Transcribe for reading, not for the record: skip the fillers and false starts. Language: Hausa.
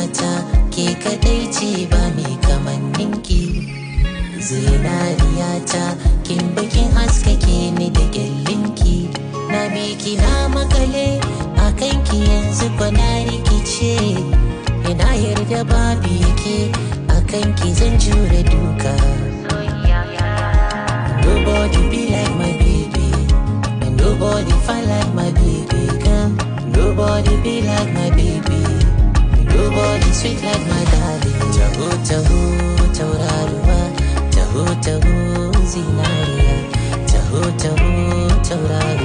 Masoyiyata, ke kadai ce ba mai kamanninki. Zinariyata, kin bakin haskake ni da gyallinki. Na biki na makale a kanki, yanzu kwana rikice. Ina yarda babu yake a kanki, zan jure duka. Nobody be like my baby, and nobody fight like my baby girl. Nobody be like my baby, nobody sweet like my darling. Taho taho tauraruwa, taho taho zinariya, taho taho tauraruwa.